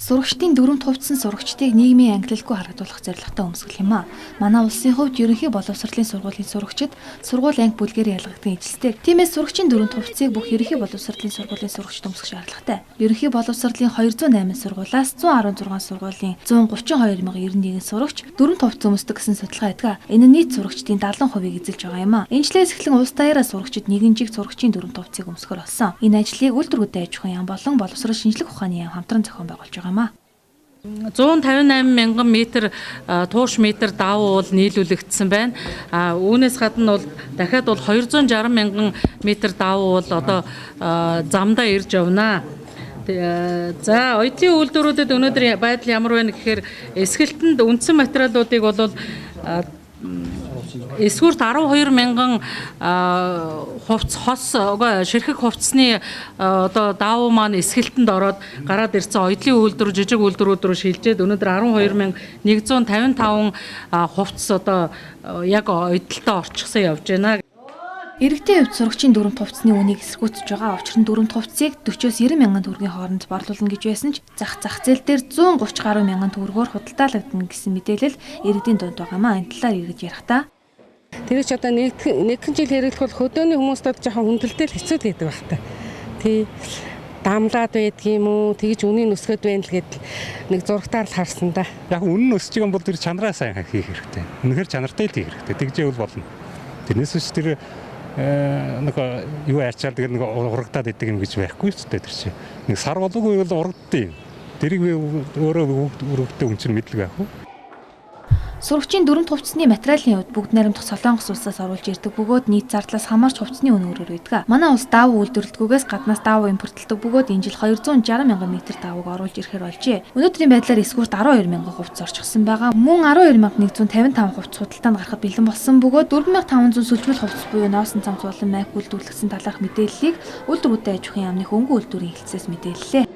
Сурагчдын дүрэмт хувцсан сурагчдыг нийгмийн ангилалгүй харагдуулах зорилготой өмсгөл юм а. Манай улсын хувьд ерөнхий боловсролын сургуулийн сурагчид сургууль анги бүлгээр ялгагдсан ижилстэй. Тиймээс сурагчийн дүрэмт хувцсыг бүх ерөнхий боловсролын сургуулийн сурагчид өмсөх шаардлагатай. Ерөнхий боловсролын 208 сургуулиас 116 сургуулийн 132,091 сурагч дүрэмт хувцас өмсдөг гэсэн судалгаа байдаг. Энэ нь нийт сурагчдын 70%-ийг эзэлж байгаа юм а. Энэ жилээс эхлэн улс даяараа сурагчид нэгэн жиг сурагчийн дүрэмт хувцсыг өмсөхөр болсон. Энэ ажлыг үйлдвэрүүдийн аж ахуйн яам болон боловсрол шинжлэх ухааны яам хамтран зохион байгуулж байгаа юм а. 158 мянган метр туурш метр давуу бол нийлүүлэгдсэн байна. Үүнээс гадна бол дахиад бол 260 мянган метр давуу бол одоо замдаа ирж явна. За, оюутны үйлдвэрүүдэд өнөөдөр байдал ямар байна гэхээр эсгэлтэнд үндсэн материалуудыг бол эсгүүрт 12 мянган хувцс хос ширхэг хувцсны одоо даавуу маань эсгэлтэнд ороод гараад ирсэн оюутны үйлдвэр жижиг үйлдвэрүүд рүү шилжээд өнөөдөр 12155 хувцс одоо яг оюутлалтаа орчихсон явж байна. Иргэдийн хувьд сурагчийн дүрэмт хувцсны үнийг эсэргүүцэж байгаа. Учир нь дүрэмт хувцсыг 40-оос 90 мянган төгрөгийн хооронд борлуулна гэж байсан ч зах зээл дээр 130 гаруй мянган төгрөгөөр худалдаалагдана гэсэн мэдээлэл иргэдийн дунд байгаа маа. Энэ талаар иргэж ярих та. Тэр ч одоо нэгэн жил хэрэглэх бол хөдөөний хүмүүстээ жоохон хүндрэлтэй л хэцүү гэдэг байх та. Тий. Дамлаад байдаг юм уу? Тэгж үнийн өсгöd байна л гэдэл нэг зурагтаар л харсан да. Яг үнэн өсөж байгаа бол тэр чанараа сайн хийх хэрэгтэй. Үнэхээр чанартай л хийх хэрэгтэй. Тэгжээвэл болно. Тэрнээс биш тэр нэг юу арчаал тэр нэг урагдаад идэг юм гэж байхгүй ч тэр чинь. Нэг сар болоогүй бол урагддیں۔ Тэрийг би өөрөө өрөвдөө хүн чинь мэдлэг байх уу? Сурагчийн дүрэмт хувцсны материалын хувьд бүгд найрамдах Солонгос улсаас оруулж ирдэг бөгөөд нийт зардлаас хамаарч хувцсны үн өөрөөр байдаг. Манай улс даавуу үйлдвэрлэдгүүгээс гаднаас даавуу импортлдог бөгөөд энэ жил 260 мянган метр даавууг оруулж ирэхээр болжээ. Өнөөдрийн байдлаар эсгүүрт 12 мянган хувцас орчихсон байгаа. Мөн 12155 хувцас худалдаанд гарахад бэлэн болсон бөгөөд 4500 сүлжмэл хувцас буюу ноосон цамц болон майк үйлдвэрлэгдсэн талаарх мэдээллийг үйлдвэрүүдийн аж ахуйн яамны хөнгөн үйлдвэрийн хэлтсээс мэдээллээ.